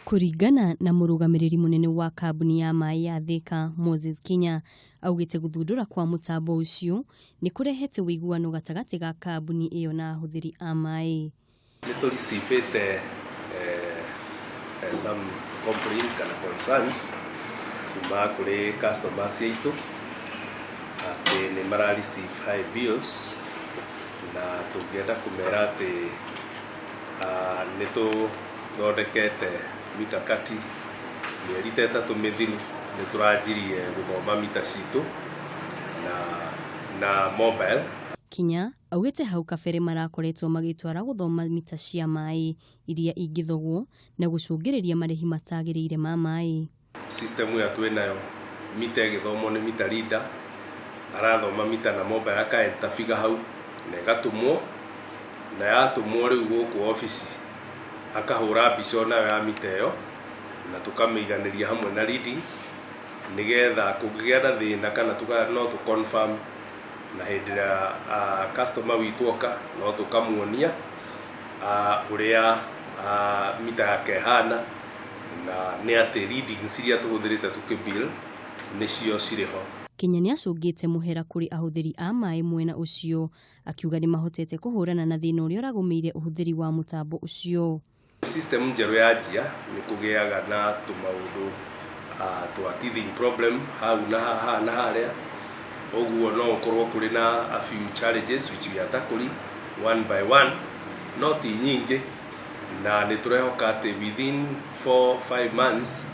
Kũringana na mũrũgamĩrĩri mũnene wa kambuni ya maĩ ya Thika Moses Kinya, augĩte gũthundũra kwa mũtambo ũcio nĩ kũrehete ũiguano gatagatĩ ga kambuni ĩyo na ahũthĩri a maĩ. Nĩ tũ receive some complaint kana concerns kuma kũrĩ customers aitũ atĩ nĩ mara receive high bills, na tũngĩenda kũmera atĩ nĩ tũthondekete mikakati mĩeri ta 3 mĩthiru, nĩ tũranjirie gũthoma mita citũ na mobile. Kinya augĩte hau kabere marakoretwo magĩtwara gũthoma mita cia maĩ iria ingĩthogwo na gũcũngĩrĩria marĩhi matagĩrĩire ma maĩ. System ĩyo twĩnayo, mita ĩgĩthomwo nĩ mita reader, arathoma mita na mobile aka figure hau na ĩgatũmwo, na yatũmwo rĩu gũkũ obici akahũra mbica onayo ya mita ĩyo na tũkamĩiganĩria hamwe na readings nĩgetha kũngĩgĩa na thĩna kana no tũ confirm, na hĩndĩ ĩrĩa customer witũ oka no tũkamuonia ũrĩa mita yake ĩhana, na nĩ atĩ readings iria tũhũthĩrĩte tũkĩ bill nĩcio cirĩ ho. Kinya nĩ acũngĩte mũhera kũrĩ ahũthĩri a maĩ mwena ũcio, akiuga nĩ mahotete kũhũrana na thĩna ũrĩa ũragũmĩire ũhũthĩri wa mũtambo ũcio. System njerũ yanjia nĩ kũgĩaga na tũmaũndũ twa teething problem hau na haha na harĩa, ũguo no ũkorwo kũrĩ na a few challenges which we are tackling one by one, no ti nyingĩ, na nĩ tũrehoka atĩ within 4-5 months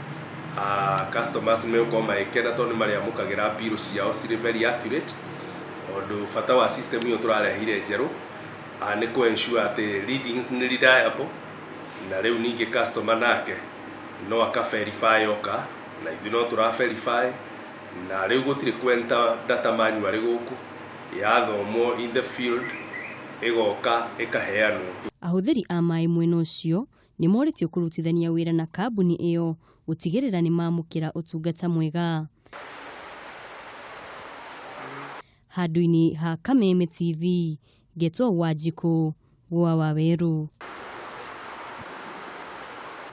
customers megũkorwo magĩkena tondũ nĩ marĩamũkagĩra bill ciao cirĩ very accurate, tondũ bata wa system ĩyo tũrarehire njerũ nĩ kũ ensure atĩ readings nĩ reliable, na rĩu ningĩ customer nake no aka verify oka, na ithuĩ no tũra verify, na rĩu gũtirĩ kwenta data manually gũkũ, yathomwo in the field ĩgoka ĩkaheanwo. Ahũthĩri a maĩ mwena ũcio nĩ morĩtio kũrutithania wĩra na kambuni ĩyo gũtigĩrĩra nĩ mamũkĩra ũtungata mwega. Handũ-inĩ ha Kameme TV, Ngetwo Wanjikũ, Gwa Wawerũ.